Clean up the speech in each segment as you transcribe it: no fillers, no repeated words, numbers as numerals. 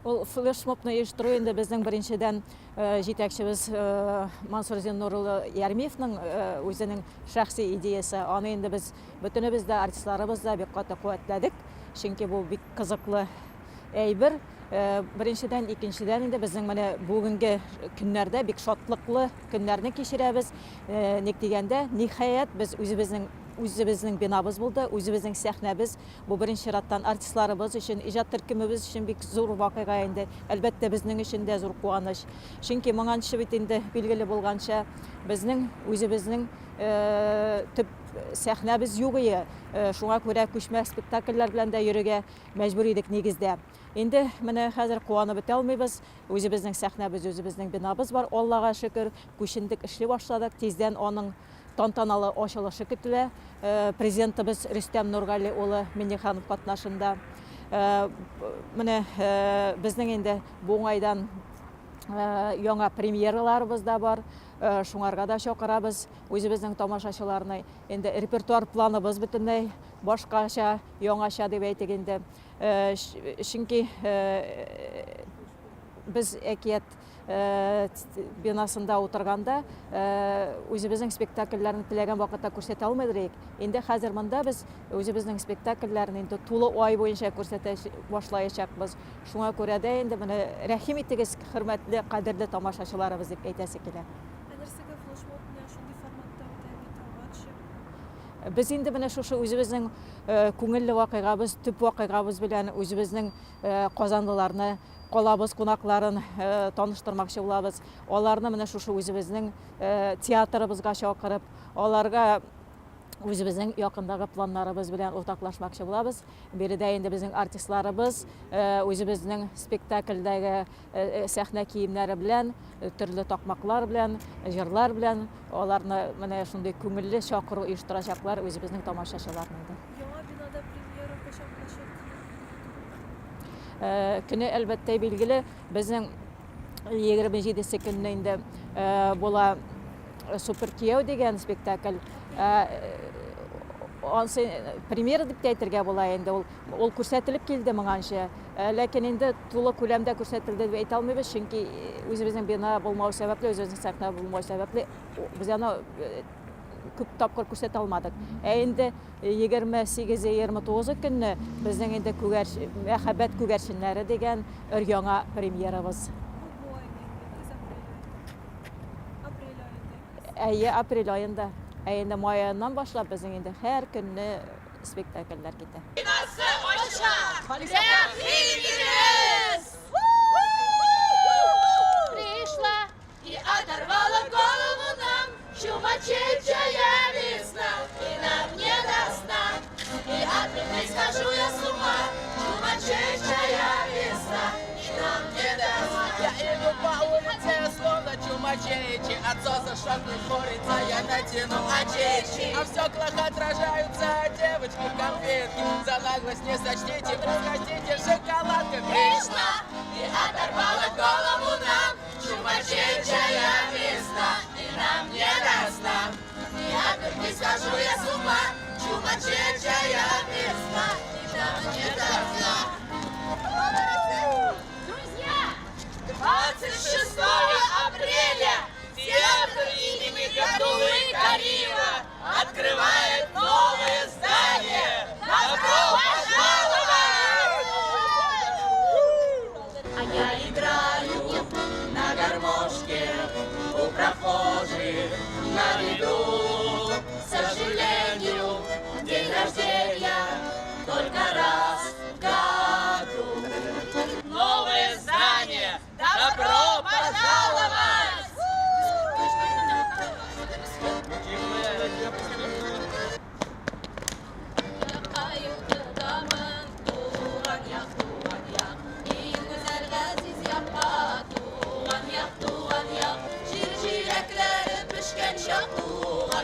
Ул флешмобны оештыру инде безнең беренчедән җитәкчебез Мансур Зиннур улы Ярмиевның үзенең шәхси идеясе. Аны инде без бөтенебез дә, артистларыбыз да бик каты куәтләдек. Чөнки бу бик кызыклы әйбер. Беренчедән, икенчедән инде безнең менә бүгенге көннәрдә бик шатлыклы көннәрне кичерәбез. Ник дигәндә, ниһаять, без үзебезнең үзебезнең бинабыз булды, үзебезнең сәхнәбез. Бу беренче чираттан артистларыбыз өчен, иҗат төркемебез өчен бик зур вакыйга инде. Әлбәттә, безнең өчен дә зур куаныч. Чөнки моңанчы бит инде билгеле булганча, безнең үзебезнең төп сәхнәбез юк ие. Шуңа күрә күчмә спектакльләр белән дә йөрергә мәҗбүр идек нигездә. Инде менә хәзер куанып бетә алмыйбыз. Үзебезнең сәхнәбез, үзебезнең бинабыз бар, Аллага шөкер. Күчендек, эшли башладык. Тиздән аның тантаналы ачылышы көтелә. Президентыбыз Рөстәм Нургали улы Миңнеханов катнашында. Менә безнең инде бу уңайдан яңа премьераларыбыз да бар. Шуңарга да чакырабыз үзебезнең тамашачыларны. Инде репертуар планыбыз бөтенләй башкача, яңача дип әйтик инде. Чөнки без әкият бинасында утырганда үзебезнең спектакльләрне теләгән вакытта күрсәтә алмый идек. Инде хәзер монда без үзебезнең спектакльләрне инде тулы ай буенча күрсәтә башлаячакбыз. Шуңа күрә дә инде менә рәхим итегез, хөрмәтле, кадерле тамашачыларыбыз дип әйтәсе килә. Ә нәрсәгә флешмоб менә шундый форматта үтә метрога төшеп? Без инде менә шушы үзебезнең күңелле вакыйгабыз, төп вакыйгабыз белән үзебезнең казанлыларны, калабыз кунакларын таныштырмакчы булабыз. Аларны менә шушы үзебезнең театрыбызга чакырып, аларга үзебезнең якындагы планнарыбыз белән уртаклашмакчы булабыз. Биредә инде безнең артистларыбыз үзебезнең спектакльдәге сәхнә киемнәре белән, төрле такмаклар белән, җырлар белән аларны менә шундый күңелле чакыру оештырачаклар үзебезнең тамашачыларны инде. Яңа бинада премьера кайчан булачак? Көне, әлбәттә, билгеле. Безнең 27 көнне инде була Супер кияү дигән спектакль. Ансы премьера дип тә әйтергә була инде ул. Ул күрсәтелеп килде моңанчы. Ләкин инде тулы күләмдә күрсәтелде дип әйтә алмыйбыз, чөнки үзебезнең бина булмау сәбәпле, үзебезнең сәхнә булмау сәбәпле, без аны күп тапкыр күрсәтә алмадык. Ә инде 28-29 көнне безнең инде күгәрч, мәхәббәт күгәрченнәре дигән өр-яңа премьерабыз. Бу айны инде, көз апрель аенда. Апрель аенда. Әйе, апрель аенда. Ә инде май аеннан башлап безнең инде һәр көнне спектакльләр китә. Бинасы ачыла! Рәхим итегез! Пришла и оторвала голову нам чумачечая весна, и нам не до сна. И от любви схожу я с ума, чумачечая весна, и нам не до сна. Я иду по улице, словно чумачечи, от сосошок не курица, я натяну очечи. А в стеклах отражаются девочки конфетки, за наглость не сочтите, угостите шоколадкой. Пришла и оторвала голову нам чумачечая весна, и нам не до сна. И от любви схожу я с ума, чумачечая весна, и нам не до сна. Друзья, 26 апреля театр имени Габдуллы Кариева открывает новое здание. Добро пожаловать! А я играю на гармошке у прохожих на виду. К сожалению, день рождения только раз в году. Новое здание! Добро пожаловать! Туган як, туган як, иң гүзәл газиз якка, туган як, туган як, җир җиләкләре пешкән чак, туган.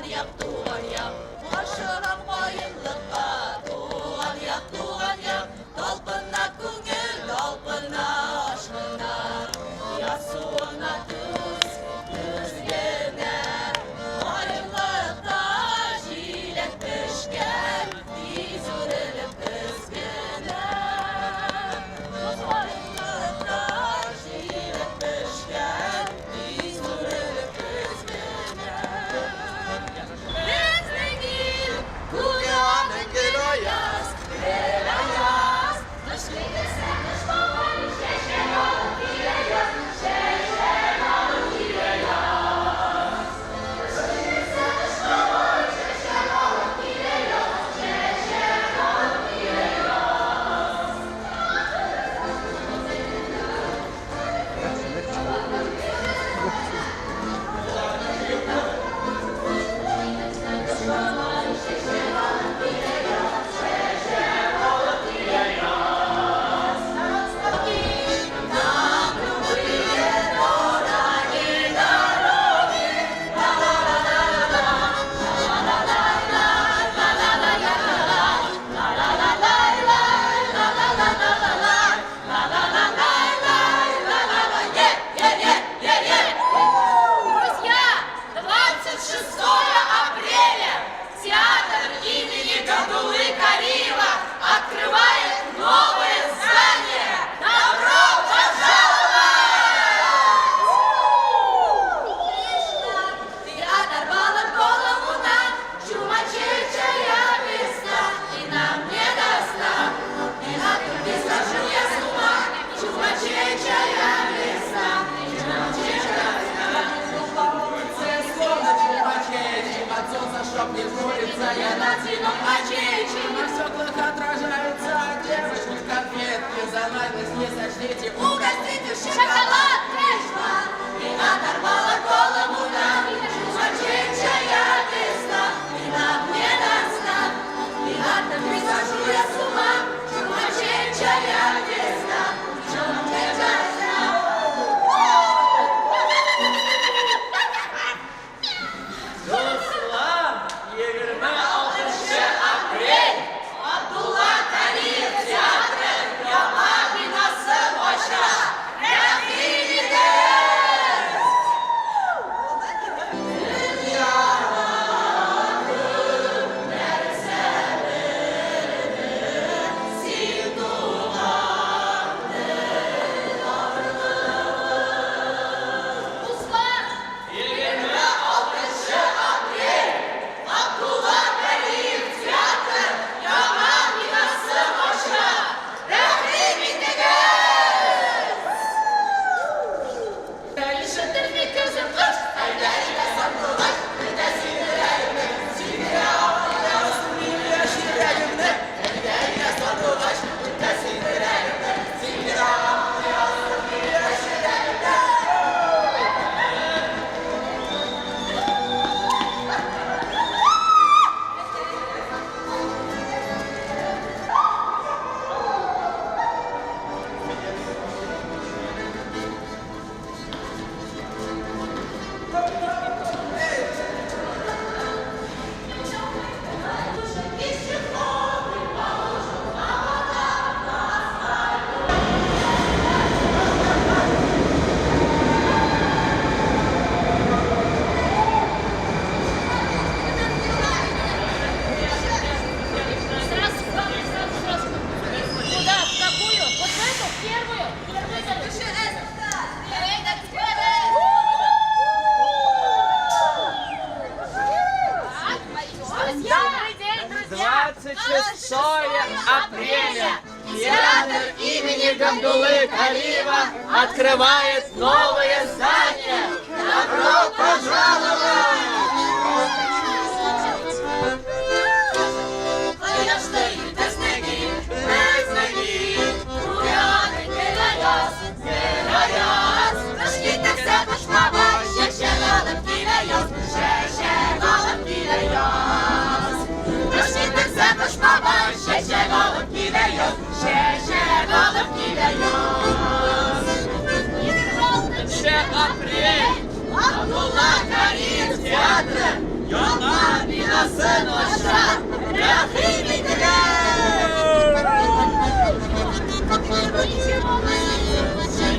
чтоб не жмуриться, я натяну очечи. На стеклах отражаются девочки конфетки. За наглость не сочтите, угостите Шоколадкой шла и оторвала голову нам. Чумачечая весна, и нам не до сна. И от любви схожу я с ума. Чумачечая весна, чумачечая весна. Дуслар, 26 апрель! Абдулла Кариев театры яңа бинасын ача. Рәхим итегез! Дуслар! 26 апрель Абдулла Кариев театры яңа бинасын ача. Рәхим итегез! Ишетелми көзен кыш, әйдә әйдә сандугач, әйдә синдерәйме, синдерә алмасын Яшь йөрәгемне, әйдә, әйдә, сандугач, әйдә синдерәйме, синдерә алмасын яшь йөрәгемне. Сразу, сразу, сразу, сразу. Куда? В какую? Вот в эту? В первую? Первую. Добрый день, друзья! 26 апреля театр имени Габдуллы Кариева открывает новое здание. Добро пожаловать! Кояшты безнең ил, безнең ил, Уяны килә яз, килә яз. Кыш китексә кыш бабай, чәчәк алып килә яз, чәчәк алып килә яз. Кыш китексә кыш бабай, чәчәк алып килә яз, чәчәк алып килә яз. 26 апрель Абдулла Кариев театры яңа бинасын ача. Рәхим итегез!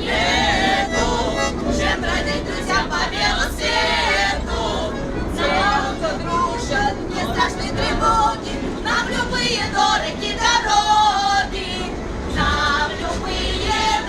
Нету, чем бродить друзьям по белу свету. Целуются, дружат, не страшны тревоги, нам любые дороги дороги, нам любые.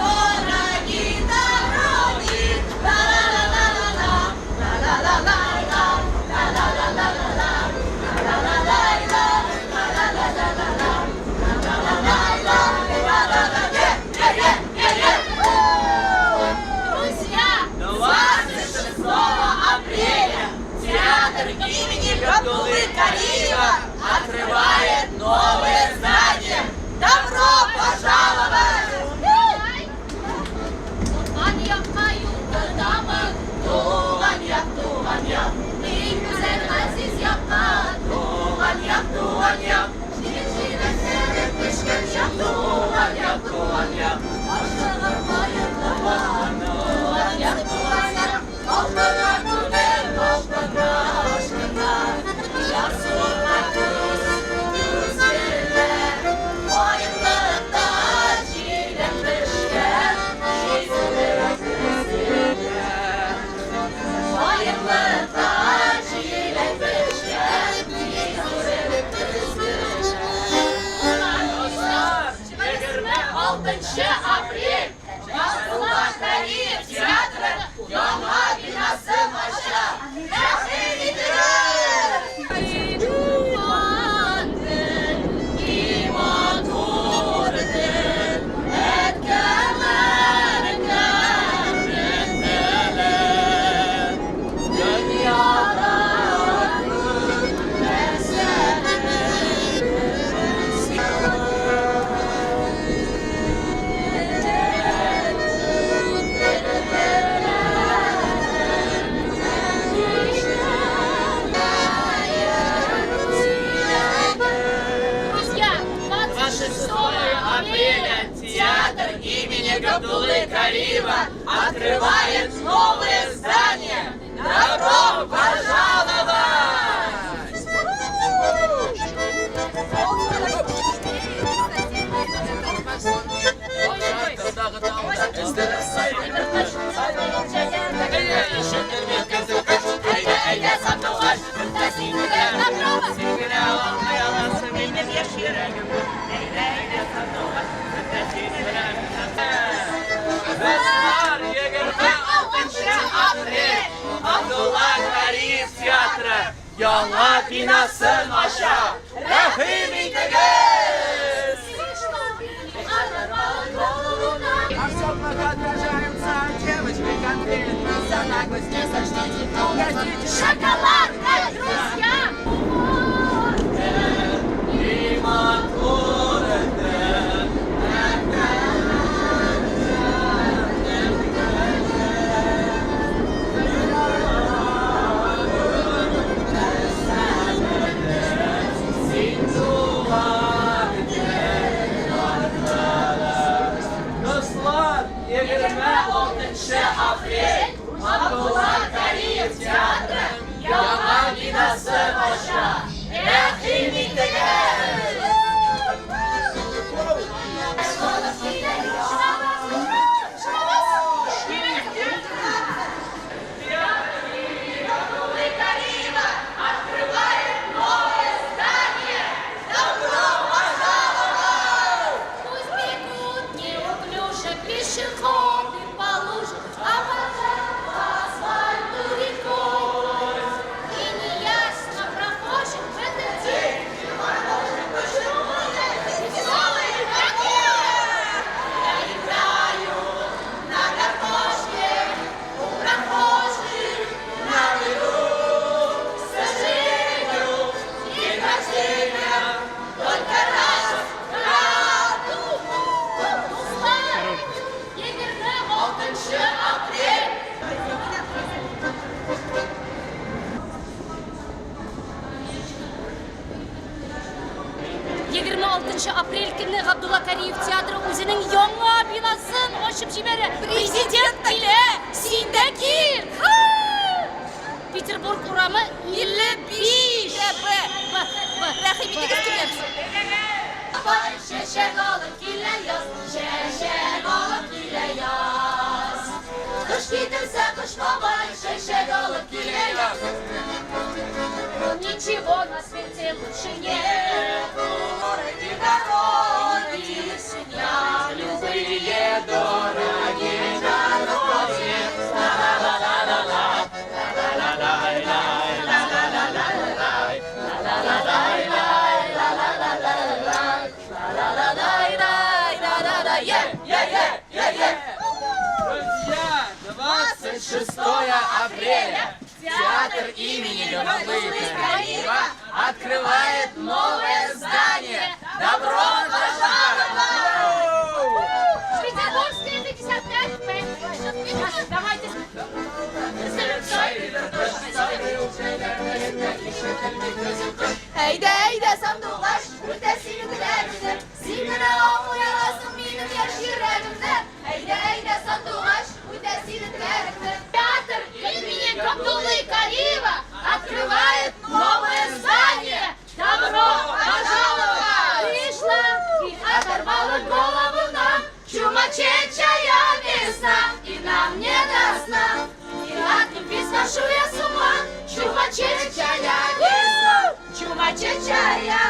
Габдуллы Кариева открывает новое здание. Добро пожаловать! Дуслар, 26 апрель Абдулла Кариев театры яңа бинасын ача. Рәхим итегез! А в стеклах отражаются девочки конфеты. За наглость не сочтите, угостите. Шоколадка, друзья! Дуслар, 26 апрель Абдулла Кариев театры яңа бинасын ача. Рәхим итегез! Пусть бегут неуклюже пешеходы по лужам, а потом по асфальту рекой. И неясно прохожим в этот день. Веселые какие! Я играю на картошке у прохожих на виду. К сожалению, день рождения только раз в году. Дуслар, 26 апрель. 26 апрель көнне Габдулла Кариев театры үзенең яңа бинасын ачып җибәрә. Президент килә, син дә кил! Ха! Петербург урамы 55 Б, Б, Б. Рәхим итегез, киләбез. Бай чәчәк алып килә яз, чәчәк алып килә яз. Кыш китерсә кыш бабай, чәчәк алып килә яз. Ничего на свете лучше нет. Дороги, дороги, нам любые дороги, дороги. Ла-ла-ла-ла-ла, ла-ла-ла-ла-ла-ла-ла-ла-ла, ла-ла-ла-ла-ла-ла-ла-ла, ла-ла-ла-ла-ла-ла-ла-ла, е-е-е-е-е. Друзья, 26 апреля театр имени Габдуллы Кариева открывает новое здание. Добро пожаловать! Петербургская 55 Б. Давайте. Әйдә, әйдә, сандугач, үтә синең теләгеңне. Син генә аңлый аласың минем яшь йөрәгемне. Әйдә, әйдә, сандугач, үтә синең теләгеңне. Театр имени Габдуллы Кариева открывает новое здание. Добро пожаловать! Пришла и оторвала голову нам чумачечая весна, и нам не до сна. И от любви схожу я с ума, чумачечая весна, чумачечая.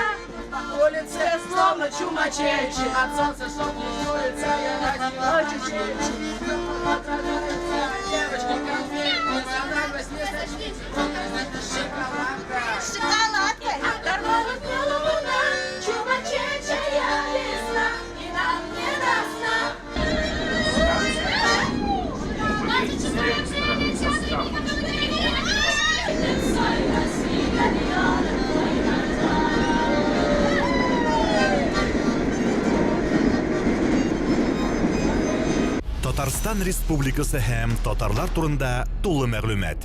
По улице словно чумачечи, от солнца чтоб не жмуриться, я надела очечи. Девочки, конфеты, за наглость не сочтите, шоколадка. Шоколадкой оторвала голову нам чумачечая весна, и нам не до сна. 26 апреля театр имени Габдуллы Кариева. Татарстан Республикасы һәм татарлар турында тулы мәгълүмат.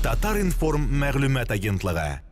Татар-информ мәгълүмат агентлыгы.